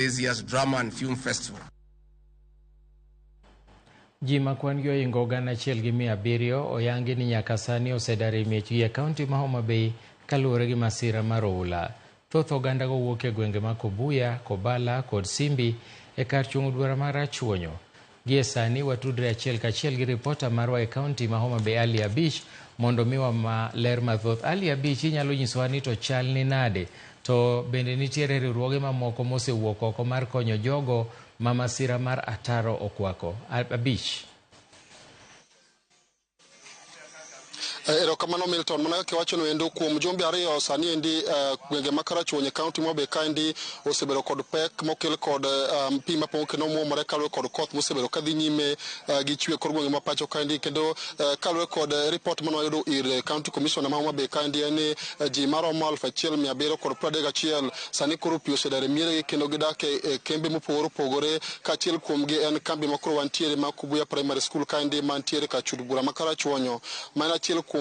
This year's Drama and Film Festival. Ji ma kwan gi ohingo 1700 oyangi ni nyaka sani osedar e miechgi e kaunti ma Homa Bay kaluwore gi masira mar oula. Thoth ogandago wuok e gwenge ma Kobuya, Kobala kod Simbi e kar chung' od bura ma Rachuonyo. Gie sani watudre achiel kachiel gi ripota marwa e kaunti ma Homa Bay Ali Abich mondo omiwa ma ler mathoth. Ali Abich, inyalo nyisowa ni to chal ni nade? To bende nitiere riwruoge mamoko mosewuok oko mar konyo jogo ma masira mar ataro okwako? Abich. Erokamano Milton, mana kaka iwacho no endo kuom jumbe ariyo sani endi gwenge ma Karachuonyo e kaunti ma Homa Bay kaendi osebedo kod pek mokel kod pi mapong' kendo muomore kaluwore kod koth mosebedo kadhi nyime gi chwe kor gwenge ma pacho kaendi kendo kaluwore kod report mane wayudo ir county commissioner ma Homa Bay kaendi en ni ji maromo 1731 sani koro pi osedar e mieregi kendo gidak e kembe mopogore opogore kaachiel kuomgi en kambi ma koro wantiere ma Kubuya Primary School kaendi mantiere kar chud bura ma Karachuonyo ma en achiel kuom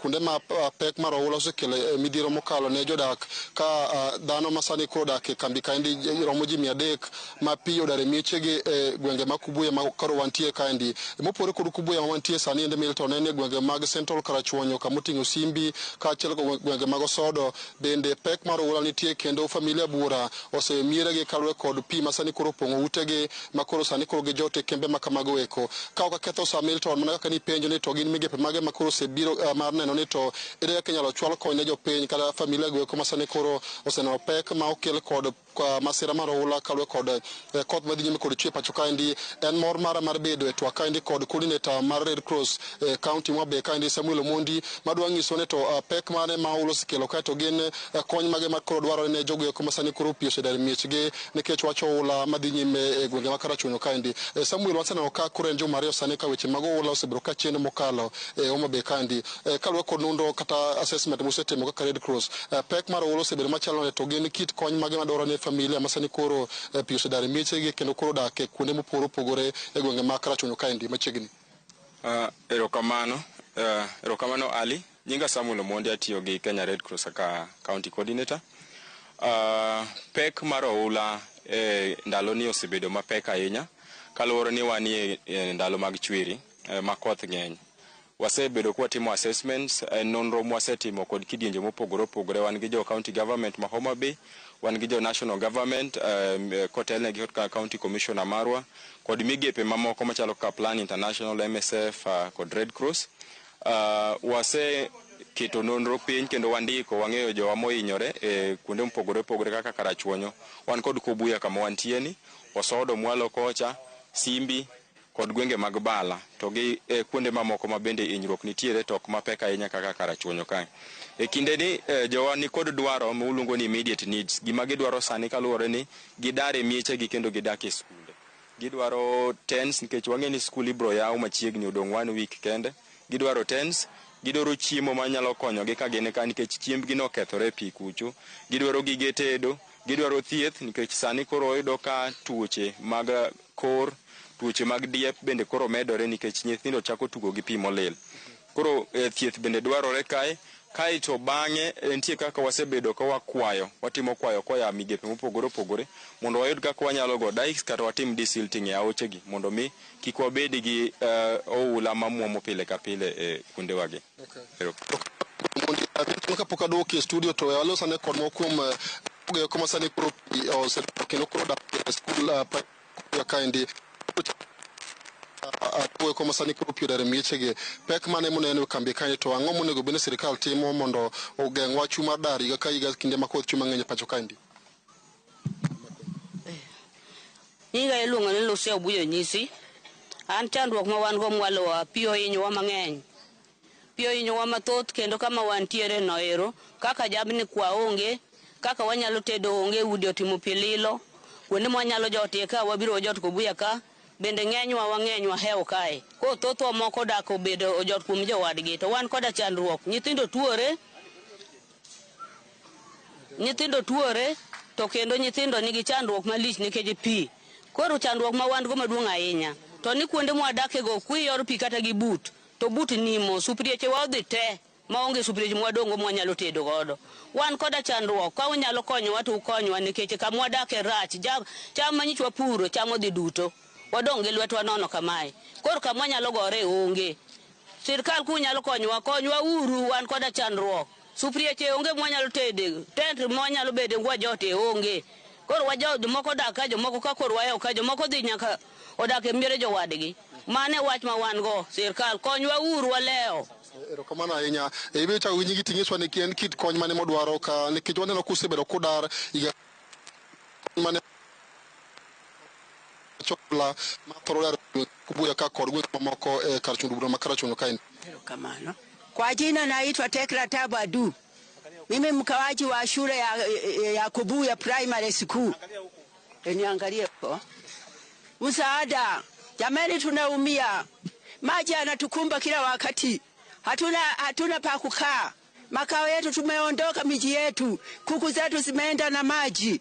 kuonde ma pek mar oula osekelo midhiero mokalo ne jodak ka dhano ma sani koro odak e kambi kaendi romo ji 300 ma pi odar e miechegi e gwenge ma Kubuya ma koro wantie kaendi. Mopogore kod Kubuya ma wantie sani endi Milton en e gwenge mag Central Karachuonyo kamoting'o Simbi kaachiel kod gwenge mag Osodo bende pek mar oula nitie kendo familia buora osewe mieregi kaluwore kod pi ma sani koro opong'o utegi ma koro sani koro gijot e kembe ma kamago eko. Ka ok aketho sa Milton mana kaka nipenjo ni to gin migepe mage ma koro osebiro mar neno ni to ere kaka inyalo chwal kony ne jopiny kata familia go eko ma sani koro oseneno pek ma okel kod masira mar oula kaluwore kod koth madhi nyime kod chwe pacho kaendi. En mor mara mar bedo e twak kaendi kod coordinator mar Red Cross e county ma Homa Bay kaendi Samuel Omondi madwa nyiso ni to pek mane ma oula osekelo kaeto gin kony mage ma koro dwarore ne jogo eko ma sani koro pi osedar e miechgi nikech wach oula madhi nyime e gwenge ma Karachuonyo kaendi. Samuel waseneno ka koro en juma ariyo sani ka weche mag oula osebedo ka chendo mokalo e Homa Bay kaendi. Kaluwore kod nonro kata assessment musetimo kaka Red Cross, pek mar oula osebedo machalo nade to gin kit kony mage madwarore ne familia ma sani koro pi osedar e miechegi kendo koro odak e kuonde mopogore opogore e gwenge ma Karachuonyo kaendi machiegni. Erokamano, erokamano Ali. Nyinga Samuel Omondi atiyo gi Kenya Red Cross kaka county coordinator. Pek mar oula e ndaloni osebedo mapek ahinya kaluwore ni wanie e ndalo mag chwiri ma koth ng'eny. Wasebedo kwatimo assessments, nonro mwasetimo kod kidienje mopogore opogore. Wan gi jo county government ma Homa Bay, wan gi jo national government kotelne gi county commissioner marwa kod migepe mamoko machalo kaka Plan International, MSF kod Red Cross. Wase keto nonro piny kendo wandiko wang'eyo jowa mohinyore e kuonde mopogore opogore kaka Karachuonyo. Wan kod Kobuya kama wantie ni, Osodo mwalo kocha, Simbi kod gwenge mag Bala to gi kuonde mamoko ma bende hinyruok nitiere to ok mapek ahinya kaka Karachuonyo kae. E kinde ni jowa ni kod dwaro ma uluongo ni immediate needs. Gima gidwaro sani kaluwore ni gidar e miechegi kendo gidak e skunde. Gidwaro tents nikech wang'e ni skul ibiro yaw machiegni odong' one week kende. Gidwaro tents, gidwaro chiemo manyalo konyogi ka gin ka nikech chiembgi nokethore e pi kucho. Gidwaro gige tedo, gidwaro thieth nikech sani koro oyudo ka tuoche mag kor, tuoche mag diep bende koro medore nikech nyithindo chako tugo gi pi molil. Koro thieth bende dwarore kae. Kaeto bang'e nitie kaka wasebedo ka wakwayo, watimo kwayo koa migepe mopogore opogore mondo wayud kaka wanyalo go dikes kata watim desilting e aochegi mondo mi kik wabed gi oula mamuomo pile ka pile e kuondewagi. Okay. Kapok aduoki e studio to walos ane kod moko kuom jogo ma sani koro pi osedok kendo koro odak e skul kaendi jogo ma sani koro pi odar e miechegi pek mane moneno e kambi kaendi to ang'o monego bed ni sirikal timo mondo ogeng' wach mar dar higa ka higa kinde ma koth chwe mang'eny e pacho kaendi? Nyinga iluongo ni Lucia Obuyo Nyisi. An chandruok ma wan go mwalowa, pi ohinyowa mang'eny. Pi ohinyowa mathoth kendo kama wantiere no ero, kaka jamni kwa onge, kaka wanyalo tedo onge, udi otimo pi lilo, kuonde mwanyalo jotie ka wabiro wajot Kobuya ka, bende ng'enywa wang'eny wahewo kae. Koro thothwa moko odak obedo ojot kuom jowadgi, to wan koda chandruok. Nyithindo tuore, to kendo nyithindo nigi chandruok malich nikech pi. Koro chandruok ma wan go maduong' ahinya, to ni kuonde mwadake go kwiyor pi kata gi but, to but nimo, suprieche wa odhi te. Maonge sufria mwadong'o mwanyalo tedo godo. Wan koda chandruok, ka unyalo konyowa to ukonywa nikech kama wadake rach. Cham manyicha wapuro, cham odhi duto. Wadong' gi lwetwa nono kamae. Koro kama wanyalo gore onge. Sirkal kunyalo konyowa, konywa uru, wan koda chandruok. Sufrieche onge mwanyalo tede, tent mwanyalo bede wajote onge. Koro wajo jomoko odak ka, jomoko ka koro wayo ka, jomoko dhi nyaka odak e miere jowadgi. Mano e wach ma wan go, sirkal konywa uru walewo. Erokamano ahinya. Ibiro chako gi nyingi ting'iswa ni en kit kony mane modwaro ka nikech waneno kusebedo kudar higa mane chola ma thoro dar Kubuya ka kod gwenge mamoko e kar chung' bura ma Karachuonyo kaendi. Erokamano. Kwa jina naitwa Tekla Tabu Adu. Mimi mkawaji wa shule ya Kubuya Primary School. Niangalie huko. Msaada. Jamani, tunaumia. Maji yanatukumba kila wakati. Hatuna pa kukaa. Makao yetu tumeondoka miji yetu. Kuku zetu zimeenda na maji.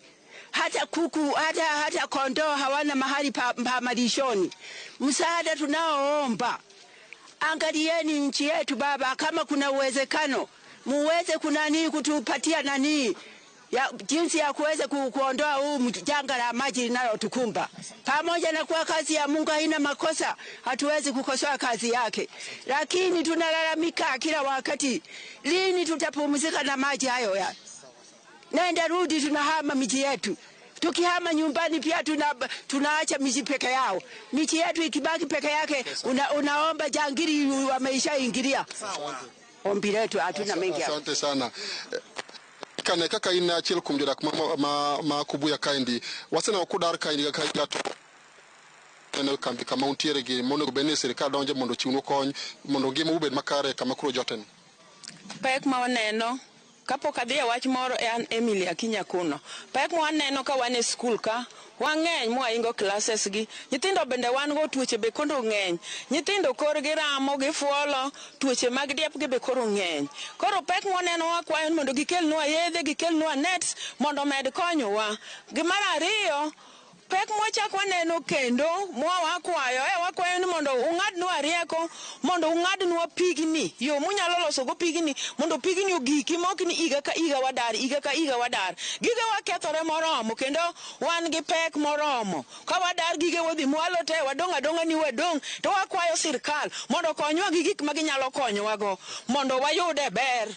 Hata kuku, hata kondoo hawana mahali pa malishoni. Msaada tunaoomba. Angalieni nchi yetu baba, kama kuna uwezekano muweze kunani kutupatia nani ya jinsi ya kuweza kuondoa huu janga la maji linalotukumba. Pamoja na kuwa kazi ya Mungu haina makosa, hatuwezi kukosoa kazi yake, lakini tunalalamika kila wakati. Lini tutapumzika na maji hayo ya? Nenda rudi, tunahama miji yetu. Tukihama nyumbani pia tunaacha miji peke yao. Miji yetu ikibaki peke yake, unaomba jangili wameishaingilia. Ombi letu hatuna mengi hapo. Asante sana. Kane kaka in achiel kuom jodak ma Kubuya kaendi, waseneno kudar kaendi ka higa to neno kambi kama untiere gi monego bed ni sirikal donje mondo ochiwnu kony mondo ngima ubed makare kama koro joten. Pek ma waneno kapok adhi e wach moro, an Emily Akinya kuno. Pek ma waneno ka wan e skul ka, wang'eny mwaingo classes gi. Nyithindo bende wan go, tuoche be koro ng'eny. Nyithindo korgi ramo, gifuolo, tuoche mag diep gi be koro ng'eny. Koro pek ma waneno wakwayo ni mondo gikelnwa yedhe, gikelnwa nets mondo omed konyowa. Gimar ariyo, pek mwachak waneno kendo mwa wakwayo, wakwayo ni mondo ung'adnwa rieko, mondo ung'adnwa pigni, yo munyalo loso go pigni, mondo pigni ogiki mok ni higa ka higa wadar, higa ka higa wadar. Gige wakethore moromo kendo wan gi pek moromo. Ka wadar gige wadhi mwalo te, wadong' adong'a ni wadong', to wakwayo sirkal mondo okonywa gi gik ma ginyalo konyowago mondo wayude ber.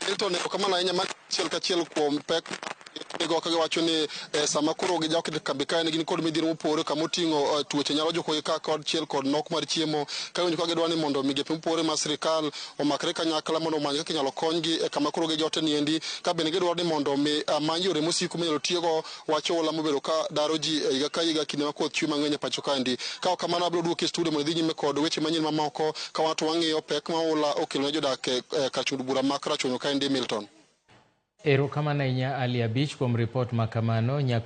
Milton, erokamano ahinya. Mar achiel kachiel kuom pek nigo ka giwacho ni sama koro gijok e kambi kae gin kod midhiero mopogore kama oting'o tuoche nyalo jukogi ka kod chiel kod nok mar chiemo ka giwinjo ka gidwa ni mondo migepe mopogore mar sirikal omakre kanyakla mondo omany kaka inyalo konygi e kama koro gijote niendi ka bende gidwaro ni mondo mi amany yore mosiko minyalo tiyogo wach oula mobedo ka daro ji e higa ka higa kinde ma koth chwe mang'eny e pacho kaendi. Ka ok kamano abiro duoki e studio mondo idhi nyime kod weche manyien mamoko ka wan to wang'iyo pek ma oula okelo ne jodak e kar chung' bura ma Karachuonyo kaendi. Milton. Erokamano ahinya Ali Abich kuom ripot ma kamano.